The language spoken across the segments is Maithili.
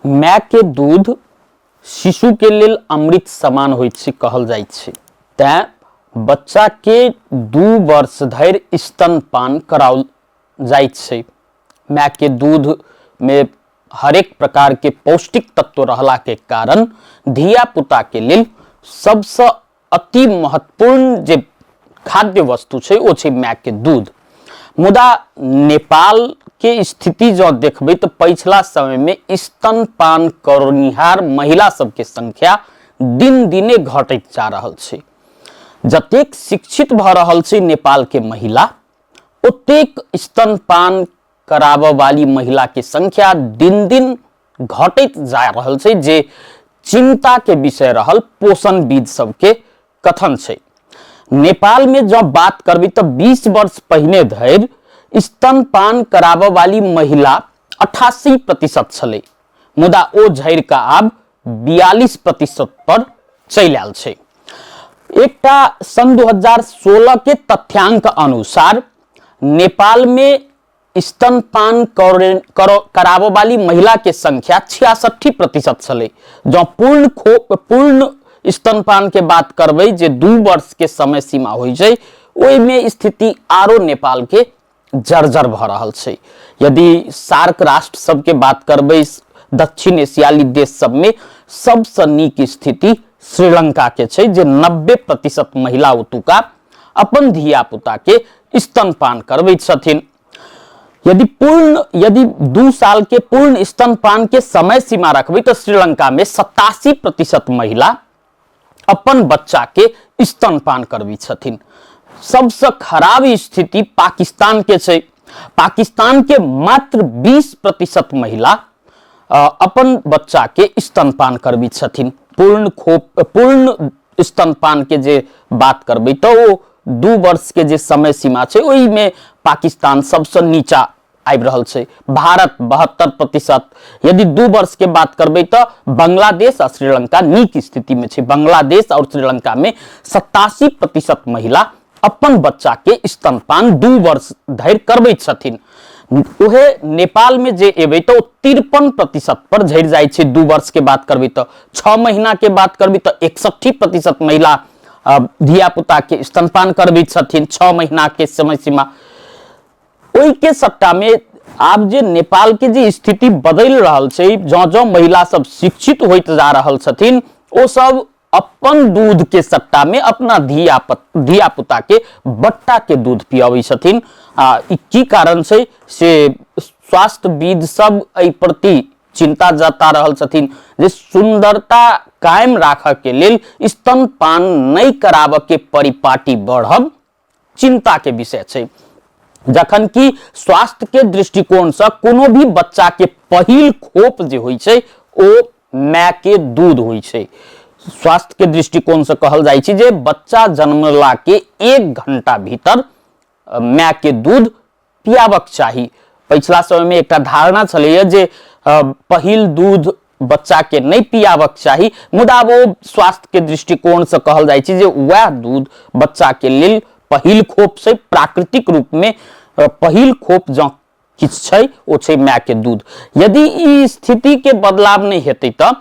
मायके दूध शिशुके लेल अमृत समान होइत छै कहल जाइ छै। तैँ बच्चाके 2 वर्ष धरि स्तनपान कराओल जाइत छै। मायके दूधमे हरेक प्रकारके पौष्टिक तत्व रहलाके कारण धिया पुताके लेल सबसँ अति महत्वपूर्ण जे खाद्य वस्तु छै ओ छै मायके दूध। मुदा नेपाल के स्थिति जँ देखबै तऽ पछिला समयमे स्तनपान करनिहार महिला सबके संख्या दिन दिने घटैत जा रहल छै। जतेक शिक्षित भऽ रहल छै नेपाल के महिला, ओतेक स्तनपान कराबऽ वाली महिला के संख्या दिन दिन घटैत जा रहल छै, जे चिंता के विषय रहल पोषणविद सबके कथन छै। नेपाल में जब बात करबै तऽ 20 वर्ष पहिने धरि स्तनपान कराबऽ वाली महिला 88% छलै, मुदा ओ झड़ि कऽ आब 42% पर चलि आयल छै। एकटा सन 2016 के तथ्यांक अनुसार नेपाल में स्तनपान कराबऽ वाली महिला के संख्या 66% छलै। जँ पूर्ण स्तनपान के बात करबै जे 2 वर्ष के समय सीमा होइ छै, ओहिमे स्थिति आरो नेपाल के जर्जर भऽ रहल छै। यदि सार्क राष्ट्र सबके बात करबै, दक्षिण एशियाली देश सबमे सबसँ नीक स्थिति श्रीलंका के छै, जे 90% महिला ओतुका अपन धिया पुता के स्तनपान करबैत छथिन। यदि 2 साल के पूर्ण स्तनपान के समय सीमा रखबै तऽ श्रीलंका में 87% महिला अपन बच्चा के स्तनपान करबै छथिन। सबसे खराब स्थिति पाकिस्तान के छै। पाकिस्तान के मात्र 20% महिला अपन बच्चा के स्तनपान करबै छथिन। पूर्ण स्तनपान के जे बात करबै तऽ ओ 2 वर्ष के जे समय सीमा छै ओहिमे पाकिस्तान सबसँ नीचा आबि रहल छै। भारत 72%। यदि 2 वर्ष के बात करबै तऽ बांग्लादेश आ श्रीलंका नीक स्थिति में छै। बांग्लादेश और श्रीलंका में 87% महिला अपन बच्चा के स्तनपान 2 वर्ष धरि करबै छथिन। उहे नेपाल में जे एबै तऽ ओ 53% पर झड़ि जाइ छै। 2 वर्ष के बात करबै तऽ, 6 महीना के बात करबै तऽ 61% महिला धिया पुता के स्तनपान करबै छथिन 6 महीना के समय सीमा। ओहि के सट्टा में आब जे नेपाल के जे स्थिति बदलि रहल छै, जँ जँ महिला सब शिक्षित होइत जा रहल छथिन, ओ सब अपन दूध के सट्टा में अपना धिया पुता के बट्टा के दूध पियाबै छथिन। आ ई की कारण छै से स्वास्थ्यविद सब एहि प्रति चिंता जता रहल छथिन जे सुंदरता कायम राखऽ के लेल स्तनपान नहि कराबऽ के परिपाटी बढ़ब चिंता के विषय छै। जखन कि स्वास्थ्य के दृष्टिकोण से कोनो भी बच्चा के पहिल खोप जे होइ छै ओ माय के दूध होइ छै। स्वास्थ्य के दृष्टिकोण से कहल जाइ छै जे बच्चा जन्मला के 1 घंटा भीतर माय के दूध पियाबक चाही। पछिला समय में एकटा धारणा छलैया जे पहिल दूध बच्चा के नहीं पियाबक चाही, मुदा आब ओ स्वास्थ्य के दृष्टिकोण से कहल जाइ छै जे वएह दूध बच्चा के लेल पहिल खोप छै। प्राकृतिक रूप में पहिल खोप जँ किछु छै ओ छै माय के दूध। यदि ई स्थिति के बदलाव नहीं हेतै तऽ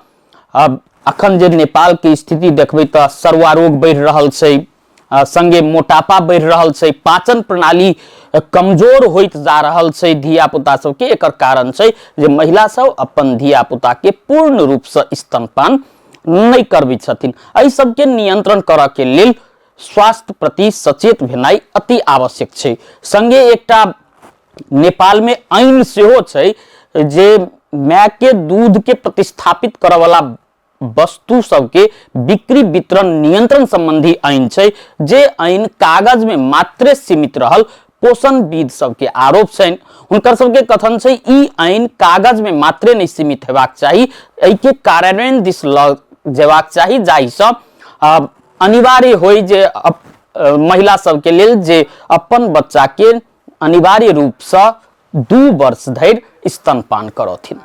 अब अखन जे नेपाल के स्थिति देखबै तऽ सरुआ रोग बढ़ि रहल छै, संगे मोटापा बढ़ि रहल छै, पाचन प्रणाली कमजोर होइत जा रहल छै धिया पुता सबके। एकर कारण छै जे महिला सब अपन धिया पुता के पूर्ण रूप से स्तनपान नहि करबै छथिन। एहि सबके नियंत्रण करऽ के लेल स्वास्थ्य प्रति सचेत भेनाइ अति आवश्यक छै। संगे एकटा नेपाल में ऐन सेहो छै जे माय के दूध के प्रतिस्थापित करऽ वाला वस्तु सबके बिक्री वितरण नियंत्रण संबंधी ऐन छै, जे ऐन कागज में मात्रे सीमित रहल पोषणविद सबके आरोप छनि। हुनकर सबके कथन छै ई ऐन कागज में मात्रे नहीं सीमित हेबाक चाही, एहिके कार्यान्वयन दिस लऽ जेबाक चाही, जाहिसँ अनिवार्य होइ जे महिला सबके लेल जे अपन बच्चा के अनिवार्य रूपसँ 2 वर्ष धरि स्तनपान करथिन।